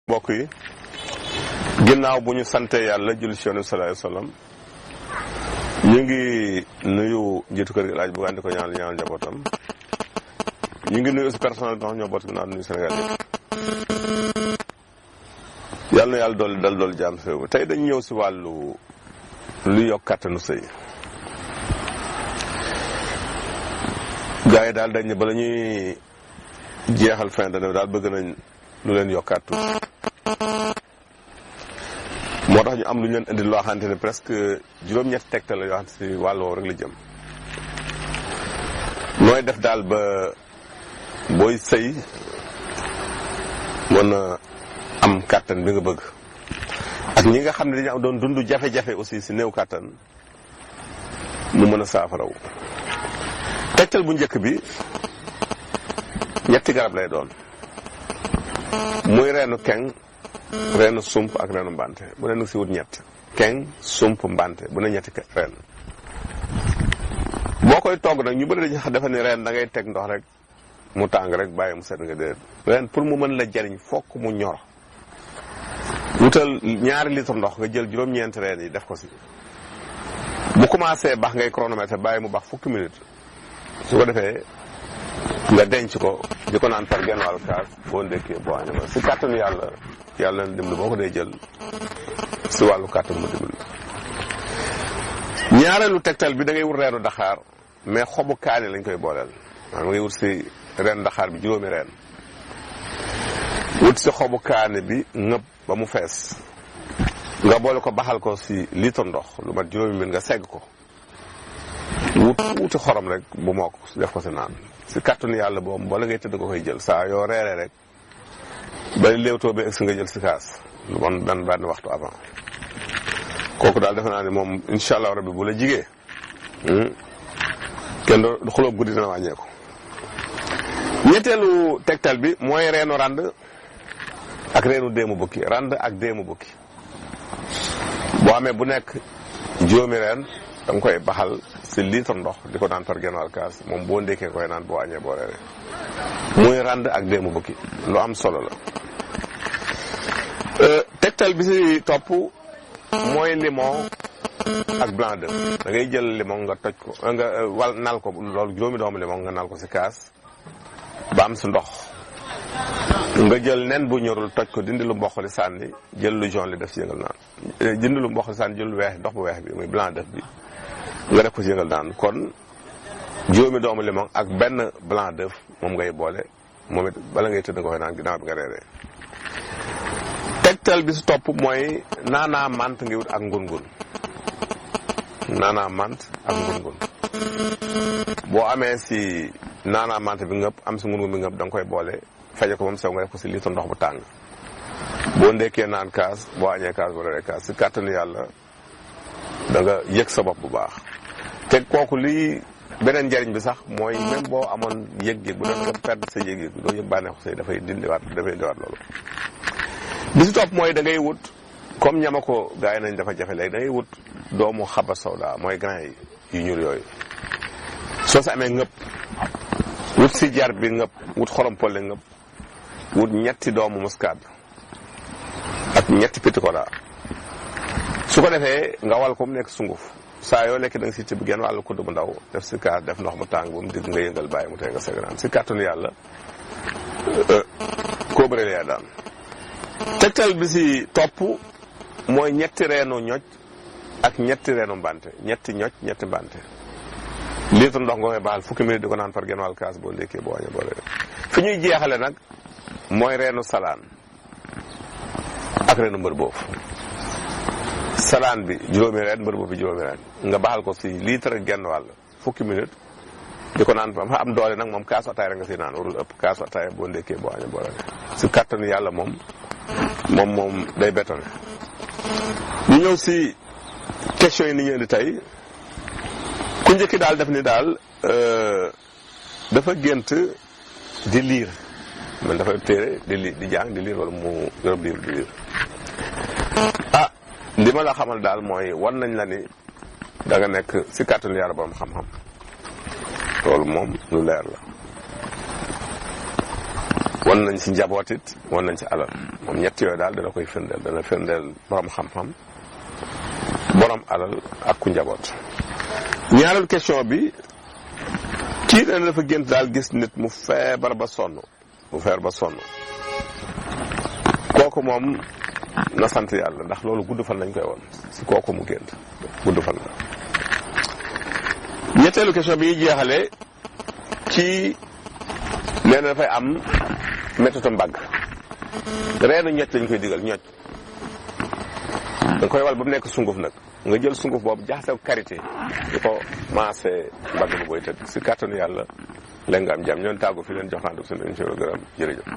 mbokk yi ginnaaw bu ñu sante yàlla julli ci Yonent bi sallallahu alayhi wasallam ñu ngi nuyu njiitu kër gi laaj bu andi ko ñaanal njabootam ñu ngi nuyu aussi personnel bi nga xam ñoo boot ginnaaw nuyu Sénégal yëpp yàlla na yàlla dool jàmm si réew mi tey dañu ñëw si wàllu lu yokk kàttanu sëy gars yi daal dañ ne bala ñuy jeexal fin d'année daal bëgg nañ lu leen yokkaat tuuti moo tax ñu am lu ñu leen indi loo xamante ne presque juróom-ñetti tegtal la yoo xam si wàll woowu rek la jëm nooy def daal ba booy sëy mën a am kàttan bi nga bëgg ak ñi nga xam ne dañu am doon dund jafe-jafe aussi si néew kàttan mu mën a saafarawu tegtal bu njëkk bi ñetti garab lay doon muy reenu keng reenu sump ak reenu mbante bu ne nag si wut ñett keng sump mbante bu ne ñetti reen boo koy togg nag ñu bëri dañu defe ni reen da ngay teg ndox rek mu tàng rek bàyyi mu set nga déet reen pour mu mën la jariñ fokk mu ñor wutal 2 litre ndox nga jël juróom-ñeenti reen yi def ko si bu commencé bax ngay chronomètre bàyyi mu bax fukki minutes su ko defee nga denc ko di ko naan par genn wàllu kaas boo ndékkee boo añee si kàttanu yàlla na dimbali boo ko dee jël si wàllu kàttan mu dimbali. ñaareelu tegtal bi da ngay wut reenu daxaar mais xobu kaani lañ koy booleel maanaam ngay wut si reen daxaar bi 5 reen wut si xobu kaani bi ngëb ba mu fees nga boole ko baxal ko si litre ndox lu mat 5 minutes nga segg ko wuti xorom rek bu mokk def ko si naan si kàttanu yàlla boobu bala ngay tëdd ko koy jël saa yoo reeree rek ba léewtoo ba egsi nga jël si kaas lu bon benn waxtu avant kooku daal defe naa ne moom incha allah rabbi bu la jigee kenn du xulóob guddi dina wàññeeku. ñetteelu tegtal bi mooy reenu rand ak reenu déemu bukki rand ak déemu bukki boo amee bu nekk 5 reen da nga koy baxal si litre ndox di ko naan par genn wàll kaas moom boo ndékkee koy naan boo añee boo reeree muy rand ak déemu bukki lu am solo la. tegtal bi si topp mooy limon ak blanc d'œuf da ngay jël limon nga toj ko nga nal ko loolu 5 doomu limon nga nal ko si kaas ba am si ndox nga jël nen bu ñorul toj ko dindi lu mboq li sànni jël lu jaune li def si yëngal naan dindi lu mboq li sànni jël lu weex ndox bu weex bi muy blanc d'œuf bi nga def ko si yëngal naan kon 5 doomu limon ak benn blanc d'œuf moom ngay boole moom it bala ngay tëdd nga koy naan ginnaaw bi nga reeree. tegtal bi si topp mooy naanaa mant ngi wut ak ngun-ngun naanaa mant ak ngun-ngun boo amee si naanaa mant bi ngëpp am si ngun-ngun bi ngëpp da nga koy boole feje ko moom sew nga def ko si litre ndox bu tàng boo ndekkee naan kaas boo añee kaas boo reeree kaas si kàttanu yàlla da nga yëg sa bopp bu baax te kooku lii beneen njariñ bi sax mooy même boo amoon yëg-yëg bu doon nga perdre sa yëg-yëg doo yëg bànneexu say dafay dindiwaat loolu. bi si topp mooy da ngay wut comme ñama ko gars yi nañ dafa jafe léegi da ngay wut doomu xaba sawda mooy grain yu ñuul yooyu soo sa amee ngëpp wut si jar bi ngëpp wut xorom polle ngëpp wut 2 doomu muscade ak 2 petit cola su ko defee nga wal ko mu nekk sunguf saa yoo lekk da nga si tibb genn wàllu kudd bu ndaw def si kaas def ndox mu tàng ba mu digg nga yëngal bàyyi mu tey nga segg naan si kàttanu yàlla koo bëreel yaa daan. tegtal bi si topp mooy 2 reenu ñoj ak 2 reenu mbante 2 ñoj 2 mbante litre ndox nga koy baxal fukki minute di ko naan par genn wàll kaas boo ndékkee boo añee boo reeree. fi ñuy jeexale nag mooy reenu salaan ak reenu mbër boofu salaan bi 5 reen mbër boobu bi 5 reen nga baxal ko si litre genn wàll fukki minute di ko naan fa am doole nag moom kaasu ataay rek nga si naan warul ëpp kaasu ataay boo ndékkee boo añee boo reeree si kàttanu yàlla moom day bétonné. ñu ñëw si question yi ni ñu indi tey ku njëkki daal def ni daal dafa gént di liir man dafa téere di jàng di liir wala mu yorob liir di liir li ma la xamal daal mooy wan nañ la ni da nga nekk si kàttanu yàlla borom xam-xam loolu moom lu leer la wan nañ ci njaboot it wan nañ ci alal moom ñett yooyu daal dana koy firndeel dana firndeel borom xam-xam borom alal ak ku njaboot. ñaareelu question bi kii dafa gént daal gis nit mu feebar ba sonn kooku moom na sant yàlla ndax loolu gudd fan lañ koy woon si kooku mu gént gudd fan la. ñetteelu question bi ñuy jeexale ci nee na dafay am méttitu mbagg reenu ñocc lañ koy digal ñocc da koy wal ba mu nekk sunguf nag nga jël sunguf boobu jaxase ko karité di ko maasee mbagg ba booy tëdd si kàttanu yàlla léegi nga am jàmm ñoon tàggu fi leen jox naa dugg seen émission gërëm jërëjëf